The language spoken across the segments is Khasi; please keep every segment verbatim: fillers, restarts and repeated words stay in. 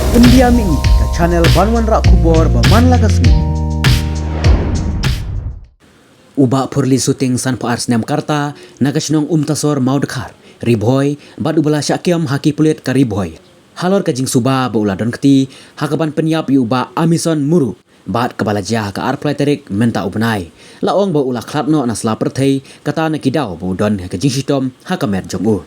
India Mihngi, ka channel ban wanrah khubor ba man la ka sngi. U Bah Phurli Suting, sanphew ar snem ka rta, na ka shnong Umtasor Mawdkhar, Ri Bhoi, bad uba la shah kem ha ki pulit ka Ri Bhoi halor ka jingsuba ba u la don kti ha kaban pynïap ïa u Bah Amison Muruk, bad kaba la jia ha ka arphew lai tarik mynta u bnai. La ong ba u la khlad noh na sla pyrthei, kata na ki daw ba u don ka jingshitom ha ka met jong u.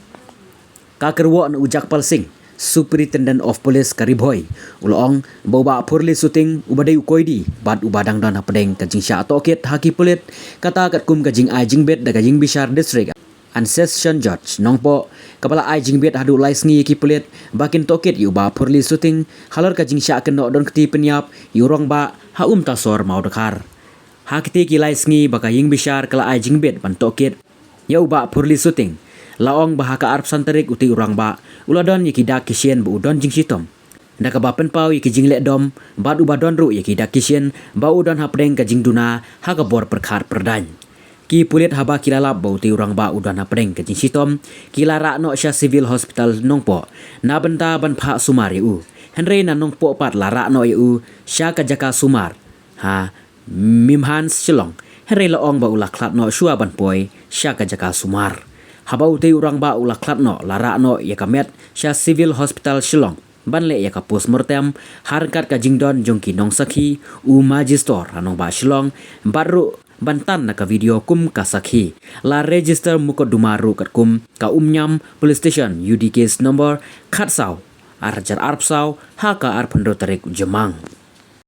Ka kyrwoh na u Jagpal Singh, Superintendent of Police ka Ri Bhoi, u la ong ba u Bah Phurli Suting, uba dei u koidi bad uba dang don hapdeng ka jingshah tohkit ha ki pulit, kata katkum ka jingai jingbit da ka Ïingbishar District and Session Judge Nongpoh, kaba la ai jingbit haduh lai sngi ïa ki pulit ba kin tohkit ïa u Bah Phurli Suting halor ka jingshah kynnoh don kti pynïap ïa u rangbah ha Umtasor Mawdkhar. Ha kiti ki lai sngi ba ka Ïingbishar ka la ai jingbit ban tohkit ïa u Bah Phurli Suting, la ong ba ha ka arphew san tarik utei u rangbah u la don ïa ki dak ki shin ba u don jingshitom. Da kaba pynpaw ïa ki jingleh dom, bad uba don ruh ïa ki dak ki shin ba u don hapdeng ka jingduna ha ka bor pyrkhat pyrdaiñ. Ki pulit haba ki la lap ba utei u rangbah u don hapdeng ka jingshitom, ki la rah noh sha Civil Hospital Nongpoh na bynta ban phah sumar ïa u. Hynrei na Nongpoh pat la rah noh ïa u sha ka jaka sumar ha Mimhans Shillong, hynrei la ong ba u la khlad noh shuwa ban poi sha ka jaka sumar. Haba utei u rangbah u la khlad noh, la rah noh ïa ka met sha Civil Hospital Shillong ban leh ïa ka postmortem, ha ryngkat ka jingdon jong ki nongsakhi, u Magistrate ha nongbah Shillong, bad ruh ban tan na ka video kum ka sakhi. La register mukotduma ruh katkum ka Umñiam Police Station, U D case number khatsaw, ar hajar arphew saw, ha ka arphew hynriew tarik u Jymmang.